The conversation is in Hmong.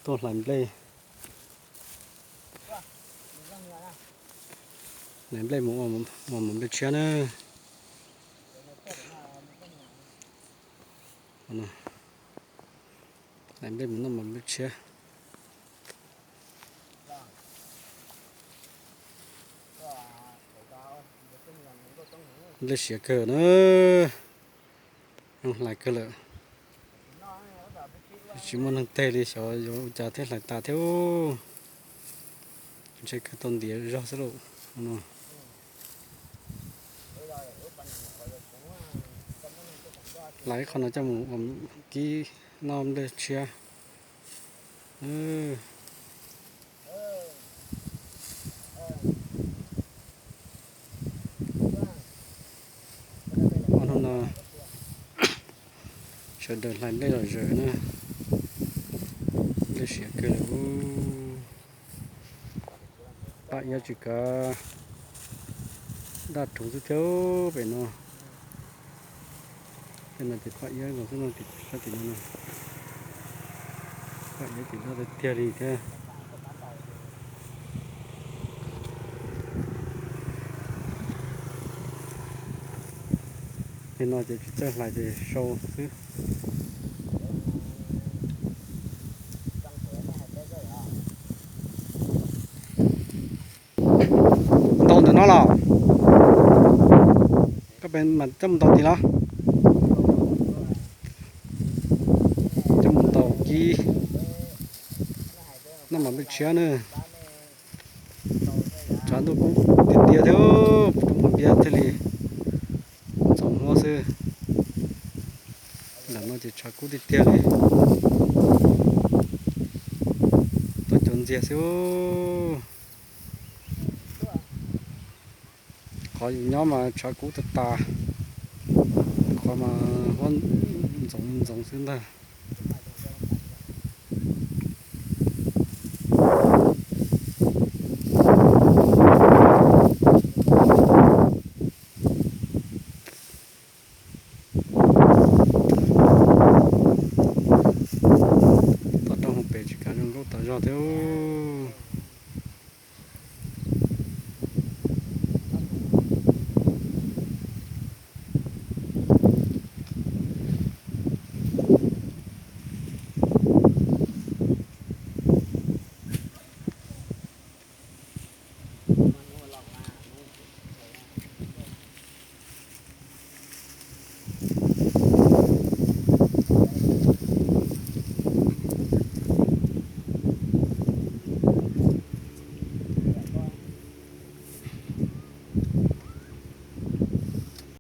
Tuaj hlais nplej, hlais nplej mus ua mov nplej tshiab na. Hlais nplej mus noj mov nplej tshiab. Nplej siav kawg na, zoo hlais kawg lawm. Tsis muaj neeg teg li, xyov yuav ua cas thiaj hlais tas thiab. Ntshe kawg tau ntiav zog xwb lauj. Hlais ib qho no coj mus ua kib noj nplej tshiab. Ob hnub no sawv daws hlais nplej lom zem na, nplej siav kawg lawm. Paj iab tsis kav, daj rhuv xwb thiab pem no. Tej no ces paj iab nkaus xwb no, tim sab tim no na. Paj iab ces daj tiag tiag li thiab. Tej no ces tsis txawj hlais ces sau xwb. Ntaus ntawm no los? Koj pem mas coj mus ntaus tim los? Coj mus ntaus kib noj mov nplej tshiab na. Tshav ntuj kub tiag tiag thiab, kuv tus muaj npias thiaj li ntxoov huab xwb. Ntawm no ces tshav kub tiag tiag li, tuaj cov ntxiag xwb. Qhov yus nyob mas tshav kub tag tas, qhov mas huab ntxoov ntxoov xwb ntag. Tom roob hauv pes tsis kav zoo nkauj tas zog thiab.